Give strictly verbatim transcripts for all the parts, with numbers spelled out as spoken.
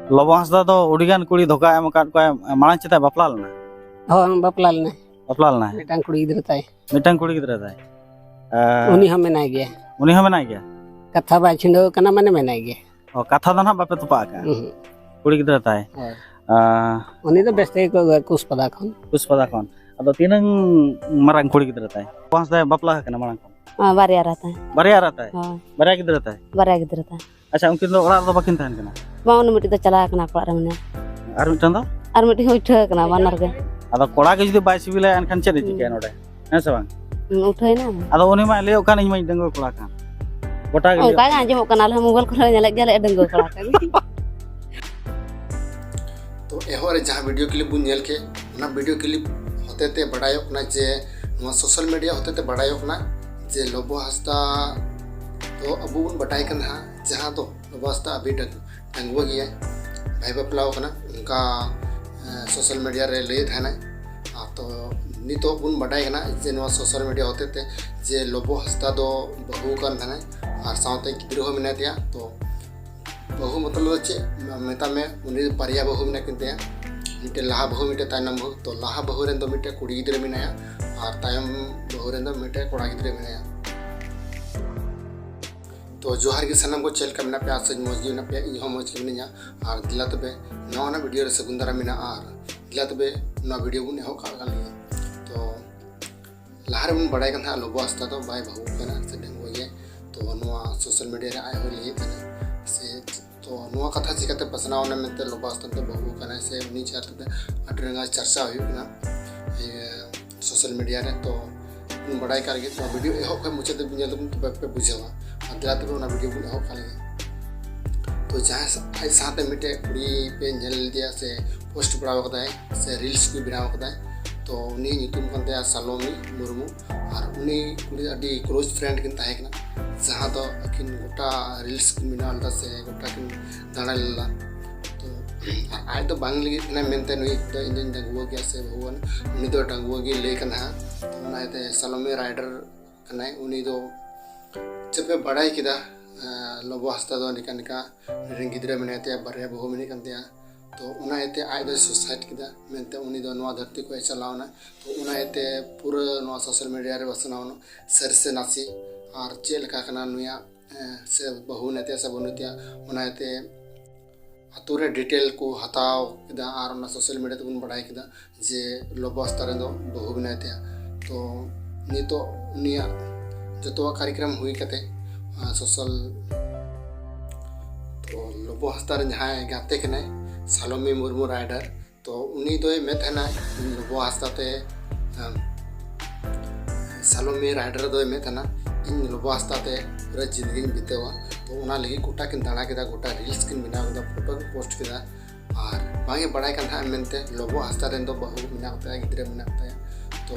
ᱞᱚᱵᱚ ᱦᱟᱸᱥᱫᱟ ᱫᱚ ᱟᱹᱰᱤᱜᱟᱱ ᱠᱩᱲᱤ ᱫᱷᱳᱠᱟ ᱮᱢ ᱟᱠᱟᱫ ᱠᱚᱣᱟᱭ᱾ ᱢᱟᱲᱟᱝ ᱪᱮᱫᱟᱭ ᱵᱟᱯᱞᱟ ᱞᱮᱱᱟ? ᱦᱚᱸ, ᱵᱟᱯᱞᱟ ᱞᱮᱱᱟᱭ᱾ ᱵᱟᱯᱞᱟ ᱞᱮᱱᱟᱭ᱾ ᱢᱤᱫᱴᱟᱝ ᱠᱩᱲᱤ ᱜᱤᱫᱽᱨᱟᱹ ᱛᱟᱭ᱾ ᱢᱤᱫᱴᱟᱝ ᱠᱩᱲᱤ ᱜᱤᱫᱽᱨᱟᱹ ᱛᱟᱭ᱾ ᱮᱸ, ᱩᱱᱤ ᱦᱚᱸ ᱢᱮᱱᱟᱭ ᱜᱮᱭᱟ᱾ ᱩᱱᱤ ᱦᱚᱸ ᱢᱮᱱᱟᱭ ᱜᱮᱭᱟ? ᱠᱟᱛᱷᱟ ᱵᱟᱭ ᱪᱷᱤᱰᱟᱹᱣ ᱠᱟᱱᱟ, ᱢᱟᱱᱮ ᱢᱮᱱᱟᱭ ᱜᱮᱭᱟ᱾ ᱚ, ᱠᱟᱛᱷᱟ ᱫᱚ ᱱᱟᱦᱟᱜ ᱵᱟᱯᱮ ᱛᱚᱯᱟᱜ ᱟᱠᱟᱫᱼᱟ? ᱩᱦᱩᱸ᱾ ᱠᱩᱲᱤ ᱜᱤᱫᱽᱨᱟᱹ ᱛᱟᱭ᱾ ᱦᱳᱭ᱾ ᱮᱸ, ᱩᱱᱤ ᱫᱚ ᱵᱮᱥ ᱛᱮᱜᱮ ᱠᱚ ᱟᱹᱜᱩᱭᱟ, ᱠᱩᱥᱯᱟᱫᱟ ᱠᱷᱚᱱ᱾ ᱠᱩᱥᱯᱟᱫᱟ ᱠᱷᱚᱱ᱾ ᱟᱫᱚ ᱛᱤᱱᱟᱹᱝ ᱢᱟᱨᱟᱝ ᱠᱩᱲᱤ ᱜᱤᱫᱽᱨᱟᱹ ᱛᱟᱭ? ᱵᱟᱝ ᱥᱮ ᱵᱟᱯᱞᱟ ᱟᱠᱟᱱᱟ ᱢᱟᱲᱟᱝ ᱠᱷᱚᱱ? ᱦᱚᱸ, ᱵᱟᱨᱭᱟ ᱨᱮ ᱛᱟᱭ᱾ ᱵᱟᱨᱭᱟ ᱨᱮ ᱛᱟᱭ? ᱦᱳᱭ, ᱵᱟᱨᱭᱟ ᱜᱤᱫᱽᱨᱟᱹ ᱛᱟᱭ? ᱵᱟᱨᱭᱟ ᱜᱤᱫᱽᱨᱟᱹ ᱛᱟᱭ᱾ ᱟᱪᱪᱷᱟ, ᱩᱱᱠᱤᱱ ᱫᱚ ᱚᱲᱟᱜ ᱨᱮᱫᱚ ᱵᱟᱹᱠᱤᱱ ᱛᱟᱦᱮᱱ ᱠᱟᱱᱟ? ᱵᱟᱝ, ᱩᱱᱤ ᱢᱤᱫᱴᱤᱡ ᱫᱚ ᱪᱟᱞᱟᱣ ᱟᱠᱟᱱᱟ ᱚᱲᱟᱜ ᱨᱮ ᱢᱮᱱᱟᱭᱟ᱾ ᱟᱨ ᱢᱤᱫᱴᱟᱝ ᱫᱚ? ᱟᱨ ᱢᱤᱫᱴᱤᱡ ᱦᱚᱸ ᱩᱴᱷᱟᱹᱣ ᱟᱠᱟᱱᱟ, ᱵᱟᱱᱟᱨ ᱜᱮ᱾ ᱟᱫᱚ ᱠᱚᱲᱟ ᱜᱮ ᱡᱩᱫᱤ ᱵᱟᱭ ᱥᱤᱵᱤᱞᱟᱭᱟ, ᱮᱱᱠᱷᱟᱱ ᱪᱮᱫ ᱮ ᱦᱩᱸ᱾ ᱪᱤᱠᱟᱹᱭᱟ ᱱᱚᱰᱮ? ᱦᱮᱸ ᱥᱮ ᱵᱟᱝ? ᱦᱩᱸ, ᱩᱴᱷᱟᱹᱣ ᱮᱱᱟ᱾ ᱟᱫᱚ ᱩᱱᱤ ᱢᱟ ᱞᱟᱹᱭᱚᱜ ᱠᱟᱱ, "ᱤᱧ ᱢᱟᱧ ᱰᱟᱺᱜᱩᱣᱟᱹ ᱠᱚᱲᱟ ᱠᱟᱱ᱾" ᱜᱚᱴᱟ ᱜᱮ ᱚᱱᱠᱟ ᱞᱟᱹᱭᱚᱜ ᱜᱮ ᱟᱸᱡᱚᱢᱚᱜ ᱠᱟᱱᱟ, ᱟᱞᱮ ᱦᱚᱸ ᱢᱳᱵᱟᱭᱤᱞ ᱠᱚᱨᱮ ᱞᱮ ᱧᱮᱞᱮᱫ ᱜᱮᱭᱟ, ᱞᱟᱹᱭᱮᱫ ᱰᱟᱺᱜᱩᱣᱟᱹ ᱠᱚᱲᱟ ᱠᱟᱱ᱾ ᱛᱚ ᱮᱦᱚᱵ ᱨᱮ ᱡᱟᱦᱟᱸ ᱵᱷᱤᱰᱤᱭᱳ ᱠᱞᱤᱯ ᱵᱚᱱ ᱧᱮᱞ ᱠᱮᱫ, ᱚᱱᱟ ᱵᱷᱤᱰᱤᱭᱳ ᱠᱞᱤᱯ ᱦᱚᱛᱮ ᱛᱮ ᱵᱟᱰᱟᱭᱚᱜ ᱠᱟᱱᱟ ᱡᱮ ᱱᱚᱣᱟ ᱥᱳᱥᱟᱞ ᱢᱤᱰᱤᱭᱟ ᱦᱚᱛᱮ ᱛᱮ ᱵᱟᱰᱟᱭᱚᱜ ᱠᱟᱱᱟ ᱡᱮ ᱞᱚᱵᱚ ᱦᱟᱸᱥᱫᱟ ᱫᱚ ᱟᱵᱚ ᱵᱚᱱ ᱵᱟᱰᱟᱭ ᱠᱟᱱᱟ ᱦᱟᱸᱜ, ᱡᱟᱦᱟᱸ ᱫᱚ ᱞᱚᱵᱚ ᱦᱟᱸᱥᱫᱟ ᱟᱹᱵᱤ ᱰᱟᱺᱜᱩ-, ᱰᱟᱺᱜᱩᱣᱟᱹ ᱜᱮᱭᱟᱭ, ᱵᱟᱭ ᱵᱟᱯᱞᱟᱣ ᱠᱟᱱᱟ, ᱚᱱᱠᱟ ᱥᱳᱥᱟᱞ ᱢᱤᱰᱤᱭᱟ ᱨᱮ ᱞᱟᱹᱭᱮᱫ ᱛᱟᱦᱮᱱᱟᱭ᱾ ᱟᱨ ᱛᱚ ᱱᱤᱛᱚᱜ ᱵᱚᱱ ᱵᱟᱰᱟᱭ ᱠᱟᱱᱟ ᱡᱮ ᱱᱚᱣᱟ ᱥᱳᱥᱟᱞ ᱢᱤᱰᱤᱭᱟ ᱦᱚᱛᱮ ᱛᱮ ᱡᱮ ᱞᱚᱵᱚ ᱦᱟᱸᱥᱫᱟ ᱫᱚ ᱵᱟᱹᱦᱩ ᱠᱟᱱ ᱛᱟᱦᱮᱱᱟᱭ ᱟᱨ ᱥᱟᱶᱛᱮ ᱜᱤᱫᱽᱨᱟᱹ ᱦᱚᱸ ᱢᱮᱱᱟᱭ ᱛᱟᱭᱟ᱾ ᱛᱚ ᱵᱟᱹᱦᱩ ᱢᱚᱛᱞᱚᱵ ᱫᱚ ᱪᱮᱫ ᱢᱮᱛᱟᱜ ᱢᱮ, ᱩᱱᱤ ᱵᱟᱨᱭᱟ ᱵᱟᱹᱦᱩ ᱢᱮᱱᱟᱜ ᱠᱤᱱ ᱛᱟᱭᱟ, ᱢᱤᱫᱴᱮᱱ ᱞᱟᱦᱟ ᱵᱟᱹᱦᱩ, ᱢᱤᱫᱴᱮᱱ ᱛᱟᱭᱱᱚᱢ ᱵᱟᱹᱦᱩ᱾ ᱛᱚ ᱞᱟᱦᱟ ᱵᱟᱹᱦᱩ ᱨᱮᱱ ᱫᱚ ᱢᱤᱫᱴᱮᱱ ᱠᱩᱲᱤ ᱜᱤᱫᱽᱨᱟᱹ ᱢᱮᱱᱟᱭᱟ ᱟᱨ ᱛᱟᱭᱚᱢ ᱵᱟᱹᱦᱩ ᱨᱮᱱ ᱫᱚ ᱢᱤᱫᱴᱮᱱ ᱠᱚᱲᱟ ᱜᱤᱫᱽᱨᱟᱹ ᱢᱮᱱᱟᱭᱟ᱾ ᱛᱚ ᱡᱚᱦᱟᱨ ᱜᱮ ᱥᱟᱱᱟᱢ ᱠᱚ, ᱪᱮᱫ ᱞᱮᱠᱟ ᱢᱮᱱᱟᱜ ᱯᱮᱭᱟ? ᱟᱥᱟᱧ ᱢᱚᱡᱽ ᱜᱮ ᱢᱮᱱᱟᱜ ᱯᱮᱭᱟ, ᱤᱧ ᱦᱚᱸ ᱢᱚᱡᱽ ᱜᱮ ᱢᱤᱱᱟᱹᱧᱟ᱾ ᱟᱨ ᱫᱮᱞᱟ ᱛᱚᱵᱮ ᱱᱟᱣᱟᱱᱟᱜ ᱵᱷᱤᱰᱤᱭᱳ ᱨᱮ ᱥᱟᱹᱜᱩᱱ ᱫᱟᱨᱟᱢ ᱢᱮᱱᱟᱜᱼᱟ᱾ ᱟᱨ ᱫᱮᱞᱟ ᱛᱚᱵᱮ ᱱᱚᱣᱟ ᱵᱷᱤᱰᱤᱭᱳ ᱵᱚᱱ ᱮᱦᱚᱵ ᱠᱟᱜ ᱠᱟᱱ ᱜᱮᱭᱟ᱾ ᱛᱚ ᱞᱟᱦᱟ ᱨᱮᱵᱚᱱ ᱵᱟᱲᱟᱭ ᱠᱟᱱ ᱛᱟᱦᱮᱸᱫ ᱞᱚᱵᱚ ᱦᱟᱸᱥᱫᱟ ᱫᱚ ᱵᱟᱭ ᱵᱟᱹᱦᱩ ᱠᱟᱱᱟ ᱥᱮ ᱰᱟᱺᱜᱩᱣᱟᱹ ᱜᱮ᱾ ᱛᱚ ᱱᱚᱣᱟ ᱥᱳᱥᱟᱞ ᱢᱤᱰᱤᱭᱟ ᱨᱮ ᱟᱡ ᱦᱚᱸᱭ ᱞᱟᱹᱭᱮᱫ ᱠᱟᱱᱟ ᱥᱮ, ᱛᱚ ᱱᱚᱣᱟ ᱠᱟᱛᱷᱟ ᱪᱤᱠᱟᱹᱛᱮ ᱯᱟᱥᱱᱟᱣ ᱮᱱᱟ ᱢᱮᱱᱛᱮ ᱞᱚᱵᱚ ᱦᱟᱸᱥᱫᱟ ᱫᱚ ᱵᱟᱹᱦᱩ ᱠᱟᱱᱟᱭ ᱥᱮ ᱩᱱᱤ ᱪᱮᱛᱟᱱ ᱨᱮ ᱟᱹᱰᱤ ᱨᱟᱸᱜᱟᱣ ᱪᱟᱨᱪᱟ ᱦᱩᱭᱩᱜ ᱠᱟᱱᱟ ᱤᱭᱟᱹ ᱥᱳᱥᱟᱞ ᱢᱤᱰᱤᱭᱟ ᱨᱮ᱾ ᱛᱚ ᱵᱚᱱ ᱵᱟᱲᱟᱭ ᱠᱟᱜ ᱜᱮ, ᱛᱚ ᱵᱷᱤᱰᱤᱭᱳ ᱮᱦᱚᱵ ᱠᱷᱚᱱ ᱢᱩᱪᱟᱹᱫ ᱫᱷᱟᱹᱵᱤᱡ ᱧᱮᱞ ᱛᱟᱵᱚᱱ, ᱛᱚᱵᱮ ᱯᱮ ᱵᱩᱡᱷᱟᱹᱣᱟ᱾ ᱟᱨ ᱫᱮᱞᱟ ᱛᱚᱵᱮ ᱚᱱᱟ ᱵᱷᱤᱰᱤᱭᱳ ᱵᱚᱱ ᱮᱦᱚᱵ ᱠᱟᱜ ᱞᱮᱜᱮ᱾ ᱛᱚ ᱡᱟᱦᱟᱸᱭ ᱥᱟ-, ᱟᱡ ᱥᱟᱶᱛᱮ ᱢᱤᱫᱴᱮᱡ ᱠᱩᱲᱤ ᱯᱮ ᱧᱮᱞ ᱞᱮᱫᱮᱭᱟ ᱥᱮ ᱯᱳᱥᱴ ᱵᱟᱲᱟᱣ ᱠᱟᱫᱟᱭ ᱥᱮ ᱨᱤᱞᱥ ᱠᱚᱭ ᱵᱮᱱᱟᱣ ᱠᱟᱫᱟᱭ, ᱛᱚ ᱩᱱᱤ ᱧᱩᱛᱩᱢ ᱠᱟᱱ ᱛᱟᱭᱟ ᱥᱟᱞᱚᱢᱤ ᱢᱩᱨᱢᱩ᱾ ᱟᱨ ᱩᱱᱤ ᱠᱩᱲᱤ ᱟᱹᱰᱤ ᱠᱞᱳᱡᱽ ᱯᱷᱨᱮᱱᱰ ᱠᱤᱱ ᱛᱟᱦᱮᱸ ᱠᱟᱱᱟ, ᱡᱟᱦᱟᱸ ᱫᱚ ᱟᱹᱠᱤᱱ ᱜᱚᱴᱟ ᱨᱤᱞᱥ ᱠᱤᱱ ᱵᱮᱱᱟᱣ ᱞᱮᱫᱟ ᱥᱮ ᱜᱚᱴᱟ ᱠᱤᱱ ᱫᱟᱬᱟ ᱞᱮᱫᱟ᱾ ᱛᱚ ᱟᱨ ᱟᱡ ᱫᱚ ᱵᱟᱝ ᱞᱟᱹᱜᱤᱫ ᱠᱟᱱᱟᱭ ᱢᱮᱱᱛᱮ ᱱᱩᱭ ᱫᱚ ᱤᱧ ᱫᱚᱧ ᱰᱟᱺᱜᱩᱣᱟᱹ ᱜᱮᱭᱟ ᱥᱮ ᱵᱟᱹᱦᱩᱣᱟᱱ, ᱩᱱᱤ ᱫᱚ ᱰᱟᱺᱜᱩᱣᱟᱹ ᱜᱮ ᱞᱟᱹᱭ ᱠᱟᱱᱟ ᱦᱟᱸᱜ᱾ ᱛᱚ ᱚᱱᱟ ᱤᱭᱟᱹᱛᱮ ᱥᱟᱞᱚᱢᱤ ᱨᱟᱭᱰᱟᱨ ᱠᱟᱱᱟᱭ, ᱩᱱᱤ ᱫᱚ ᱪᱮᱫ ᱯᱮ ᱵᱟᱲᱟᱭ ᱠᱮᱫᱟ ᱞᱚᱵᱚ ᱦᱟᱸᱥᱫᱟ ᱫᱚ ᱱᱤᱠᱟ ᱱᱤᱠᱟ ᱨᱮᱱ ᱜᱤᱫᱽᱨᱟᱹ ᱢᱮᱱᱟᱭ ᱛᱟᱭᱟ, ᱵᱟᱨᱭᱟ ᱵᱟᱹᱦᱩ ᱢᱮᱱᱟᱜ ᱠᱟᱱ ᱛᱟᱭᱟ᱾ ᱛᱚ ᱚᱱᱟ ᱤᱭᱟᱹᱛᱮ ᱟᱡ ᱫᱚᱭ ᱥᱩᱥᱟᱭᱤᱰ ᱠᱮᱫᱟ ᱢᱮᱱᱛᱮ ᱩᱱᱤ ᱫᱚ ᱱᱚᱣᱟ ᱫᱷᱟᱹᱨᱛᱤ ᱠᱷᱚᱱ ᱮ ᱪᱟᱞᱟᱣ ᱮᱱᱟ᱾ ᱛᱚ ᱚᱱᱟ ᱤᱭᱟᱹᱛᱮ ᱯᱩᱨᱟᱹ ᱱᱚᱣᱟ ᱥᱳᱥᱟᱞ ᱢᱤᱰᱤᱭᱟ ᱨᱮ ᱯᱟᱥᱱᱟᱣ ᱮᱱᱟ ᱥᱟᱹᱨᱤ ᱥᱮ ᱱᱟᱥᱮ, ᱟᱨ ᱪᱮᱫ ᱞᱮᱠᱟ ᱠᱟᱱᱟ ᱱᱩᱭᱟᱜ, ᱮ, ᱥᱮ ᱵᱟᱹᱦᱩ ᱢᱮᱱᱟᱭ ᱛᱟᱭᱟ ᱥᱮ ᱵᱟᱹᱱᱩᱜ ᱛᱟᱭᱟ, ᱚᱱᱟ ᱤᱭᱟᱹᱛᱮ ᱟᱛᱳ ᱨᱮ ᱰᱤᱴᱮᱞ ᱠᱚ ᱦᱟᱛᱟᱣ ᱠᱮᱫᱟ ᱟᱨ ᱚᱱᱟ ᱥᱳᱥᱟᱞ ᱢᱤᱰᱤᱭᱟ ᱛᱮᱵᱚᱱ ᱵᱟᱲᱟᱭ ᱠᱮᱫᱟ ᱡᱮ ᱞᱚᱵᱚ ᱦᱟᱸᱥᱫᱟ ᱨᱮᱱ ᱫᱚ ᱵᱟᱹᱦᱩ ᱢᱮᱱᱟᱭ ᱛᱟᱭᱟ᱾ ᱛᱚ ᱱᱤᱛᱚᱜ ᱩᱱᱤᱭᱟᱜ ᱡᱚᱛᱚᱣᱟᱜ ᱠᱟᱨᱭᱚᱠᱨᱚᱢ ᱦᱩᱭ ᱠᱟᱛᱮ, ᱟᱨ ᱥᱳᱥᱟᱞ, ᱛᱚ ᱞᱚᱵᱚ ᱦᱟᱸᱥᱫᱟ ᱨᱮᱱ ᱡᱟᱦᱟᱸᱭ ᱜᱟᱛᱮ ᱠᱟᱱᱟᱭ ᱥᱟᱞᱚᱢᱤ ᱢᱩᱨᱢᱩ ᱨᱟᱭᱰᱟᱨ, ᱛᱚ ᱩᱱᱤ ᱫᱚᱭ ᱢᱮᱱ ᱛᱟᱦᱮᱱᱟ ᱤᱧ ᱞᱚᱵᱚ ᱦᱟᱸᱥᱫᱟ ᱛᱮ, ᱟᱢ, ᱥᱟᱞᱚᱢᱤ ᱨᱟᱭᱰᱟᱨ ᱫᱚᱭ ᱢᱮᱱ ᱛᱟᱦᱮᱱᱟ ᱤᱧ ᱞᱚᱵᱚ ᱦᱟᱸᱥᱫᱟ ᱛᱮ ᱯᱩᱨᱟᱹ ᱡᱤᱱᱫᱮᱜᱤᱧ ᱵᱤᱛᱟᱹᱣᱟ᱾ ᱛᱚ ᱚᱱᱟ ᱞᱟᱹᱜᱤᱫ ᱜᱚᱴᱟ ᱠᱤᱱ ᱫᱟᱬᱟ ᱠᱮᱫᱟ, ᱜᱚᱴᱟ ᱨᱤᱞᱥ ᱠᱤᱱ ᱵᱮᱱᱟᱣ ᱠᱮᱫᱟ, ᱯᱷᱳᱴᱳ ᱠᱤᱱ ᱯᱳᱥᱴ ᱠᱮᱫᱟ᱾ ᱟᱨ ᱵᱟᱝ ᱮ ᱵᱟᱲᱟᱭ ᱠᱟᱱ ᱛᱟᱦᱮᱸᱫ ᱢᱮᱱᱛᱮ ᱞᱚᱵᱚ ᱦᱟᱸᱥᱫᱟ ᱨᱮᱱ ᱫᱚ ᱵᱟᱹᱦᱩ ᱢᱮᱱᱟᱜ ᱛᱟᱭᱟ, ᱜᱤᱫᱽᱨᱟᱹ ᱢᱮᱱᱟᱜ ᱛᱟᱭᱟ᱾ ᱛᱚ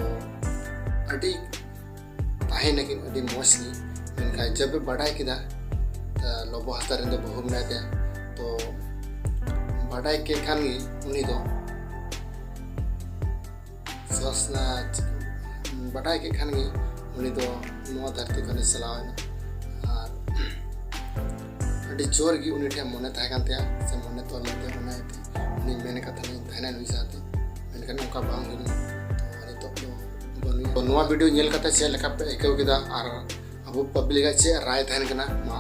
ᱟᱹᱰᱤ ᱛᱟᱦᱮᱸ ᱱᱟᱠᱤᱱ ᱟᱹᱰᱤ ᱢᱚᱡᱽ ᱜᱮ᱾ ᱢᱮᱱᱠᱷᱟᱱ ᱡᱚᱵᱮ ᱵᱟᱰᱟᱭ ᱠᱮᱫᱟ, ᱛᱟ ᱞᱚᱵᱚ ᱦᱟᱸᱥᱫᱟ ᱨᱮᱱ ᱫᱚ ᱵᱟᱹᱦᱩ ᱢᱮᱱᱟᱭ ᱛᱟᱭᱟ᱾ ᱛᱚ ᱵᱟᱰᱟᱭ ᱠᱮᱫ ᱠᱷᱟᱱ ᱜᱮ ᱩᱱᱤ ᱫᱚ ᱥᱚᱥ-, ᱵᱟᱰᱟᱭ ᱠᱮᱫ ᱠᱷᱟᱱ ᱜᱮ ᱩᱱᱤ ᱫᱚ ᱱᱚᱣᱟ ᱫᱷᱟᱹᱨᱛᱤ ᱠᱷᱚᱱᱮ ᱪᱟᱞᱟᱣ ᱮᱱᱟ᱾ ᱟᱨ ᱟᱹᱰᱤ ᱡᱳᱨ ᱜᱮ ᱩᱱᱤ ᱴᱷᱮᱱ ᱢᱚᱱᱮ ᱛᱟᱦᱮᱸ ᱠᱟᱱ ᱛᱟᱭᱟ ᱥᱮ ᱢᱚᱱᱮ ᱛᱚᱞ ᱞᱮᱱ ᱛᱟᱭᱟ, ᱚᱱᱟ ᱤᱭᱟᱹᱛᱮ ᱩᱱᱤ ᱢᱮᱱ ᱠᱟᱛᱷᱟ ᱞᱤᱧ ᱛᱟᱦᱮᱱᱟ ᱱᱩᱭ ᱥᱟᱶᱛᱮ, ᱢᱮᱱᱠᱷᱟᱱ ᱚᱱᱠᱟ ᱵᱟᱝ ᱦᱩᱭ ᱞᱮᱱᱟ᱾ ᱛᱚ ᱱᱤᱛᱚᱜ ᱫᱚ ᱵᱟᱹᱱᱩᱭᱟ᱾ ᱛᱚ ᱱᱚᱣᱟ ᱵᱷᱤᱰᱤᱭᱳ ᱧᱮᱞ ᱠᱟᱛᱮ ᱪᱮᱫ ᱞᱮᱠᱟ ᱯᱮ ᱟᱹᱭᱠᱟᱹᱣ ᱠᱮᱫᱟ ᱟᱨ ᱟᱵᱚ ᱯᱟᱵᱽᱞᱤᱠ ᱟᱜ ᱪᱮᱫ ᱨᱟᱭ ᱛᱟᱦᱮᱱ ᱠᱟᱱᱟ, ᱢᱟ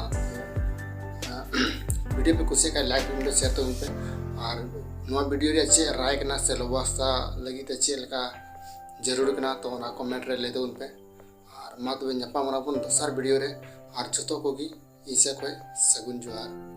ᱵᱷᱤᱰᱤᱭᱳ ᱯᱮ ᱠᱩᱥᱤᱭᱟᱜ ᱠᱷᱟᱱ ᱞᱟᱭᱤᱠ ᱛᱟᱵᱚᱱ ᱯᱮ, ᱥᱮᱭᱟᱨ ᱛᱟᱵᱚᱱ ᱯᱮ᱾ ᱟᱨ ᱱᱚᱣᱟ ᱵᱷᱤᱰᱤᱭᱳ ᱨᱮᱭᱟᱜ ᱪᱮᱫ ᱨᱟᱭ ᱠᱟᱱᱟ ᱥᱮ ᱞᱚᱵᱚ ᱦᱟᱸᱥᱫᱟ ᱞᱟᱹᱜᱤᱫ ᱛᱮ ᱪᱮᱫ ᱞᱮᱠᱟ ᱡᱟᱹᱨᱩᱲ ᱠᱟᱱᱟ, ᱛᱚ ᱚᱱᱟ ᱠᱚᱢᱮᱱᱴ ᱨᱮ ᱞᱟᱹᱭ ᱛᱟᱵᱚᱱ ᱯᱮ᱾ ᱟᱨ ᱢᱟ ᱛᱚᱵᱮ ᱧᱟᱯᱟᱢ ᱟᱵᱚᱱ ᱫᱚᱥᱟᱨ ᱵᱷᱤᱰᱤᱭᱳ ᱨᱮ᱾ ᱟᱨ ᱡᱚᱛᱚ ᱠᱚᱜᱮ ᱤᱧ ᱥᱮᱫ ᱠᱷᱚᱱ ᱥᱟᱹᱜᱩᱱ ᱡᱚᱦᱟᱨ᱾